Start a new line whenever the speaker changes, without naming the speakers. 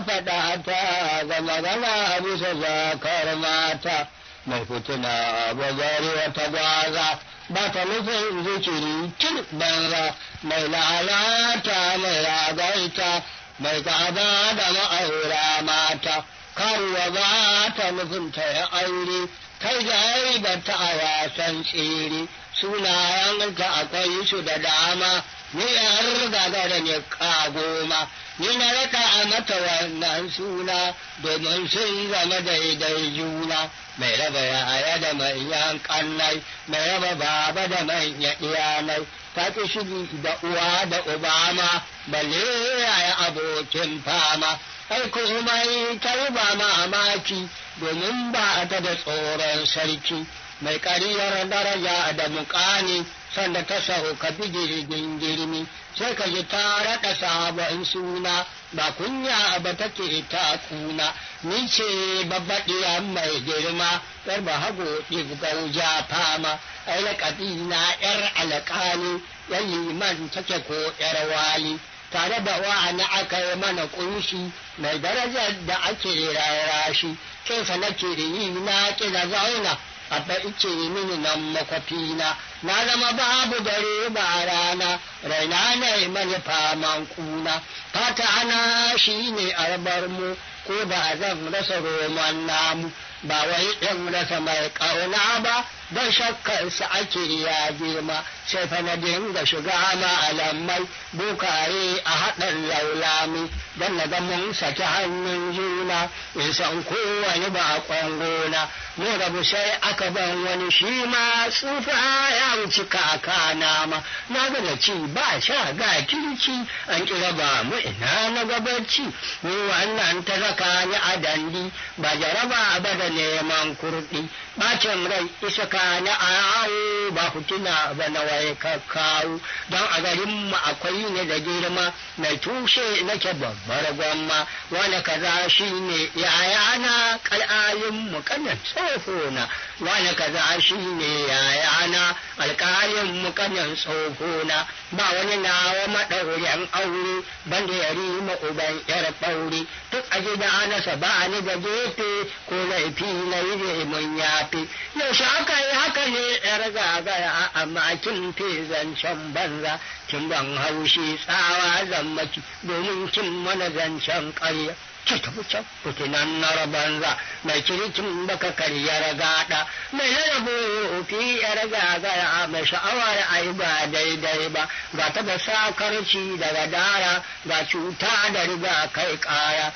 Faɗa ta ga magana bisa zakar mata mai fitina bazari wata gwaza ba ta nufin zikiri tun banza, mai lalata, mai ragaita, mai gaba da ma'aura mata, karuwa ba ta nufin ta yi aure, kai da ba ta a wasan tsere. Sunayen ta akwai su da dama, ni yar gagara ne ka goma, ni na raka a mata wannan suna domin sun zama daidai juna. Mai raba yaya da manyan kannai, mai raba baba da manyan iyanai, ta ki shigi da uwa da ubama, balle yaya abokin fama. Ai komai ta yi ba mamaki, domin ba ta da tsoron sarki. Mai ƙariyar daraja da muƙani, sanda ta sauka bigirgin girmi, sai ka ji ta raɗa sabon suna, ba kunya ba take ta kuna. Ni ce babbaɗiya mai girma, yar ba hago ɗibgauja fama, ai laƙabi na yar alƙali, yan liman take ko yar wali. Tare da wa'ani aka yi mana kunshi mai darajar da ake rarashi, kinsa nake yi na ƙi zauna abba ice mini nan makwafina, na zama babu dare ba rana, raina na mani faman kuna. Fata ana shi ne arbar mu, ko ba zan rasa roman namu ba, wai ɗin rasa mai ƙauna ba, don shakkarsa ake ya girma. Sai fa na dinga shiga malamai bukaye a haɗin laulami, don na ga mun saki hannun juna, in san kowane baƙon gona. Mu rabu sai aka ban wani, shi ma tsufa ya wuci kakana ma. Na ga da ci ba sha ga kirki, an kira ba mu ina na gabaci. Ni wannan ta zaka ni a dandi, ba jaraba ba da neman kurɗi, bacin rai isa ka na a yawo, ba hutuna ba na wai kakkawo. Don a garin mu akwai ne da girma, mai tushe nake babbar gwamma. Wani kaza shi ne yayana, kal'ayin mu kanan tsohona. Wani kaza shi ne yayana, alƙalin mu kanan tsohona. Ba wani nawa maɗaurin aure banda ya rima uban yar ɓaure. Duk a gida nasa ba ni da gefe, ko laifi na yi mun yafe. Yaushe aka yi haka ne, yar gagara? Amma kin fi zancen banza, kin ban haushi, tsawa zammaki domin kin mana zancen ƙarya. Ki tafi can, fitinan na banza, mai kirkin baka karyar gada, mai rarrabo fi yar gagara, mai sha'awar ai ba daidai ba. Ga ta da sakarci daga dara, ga cuta da riga kai kaya.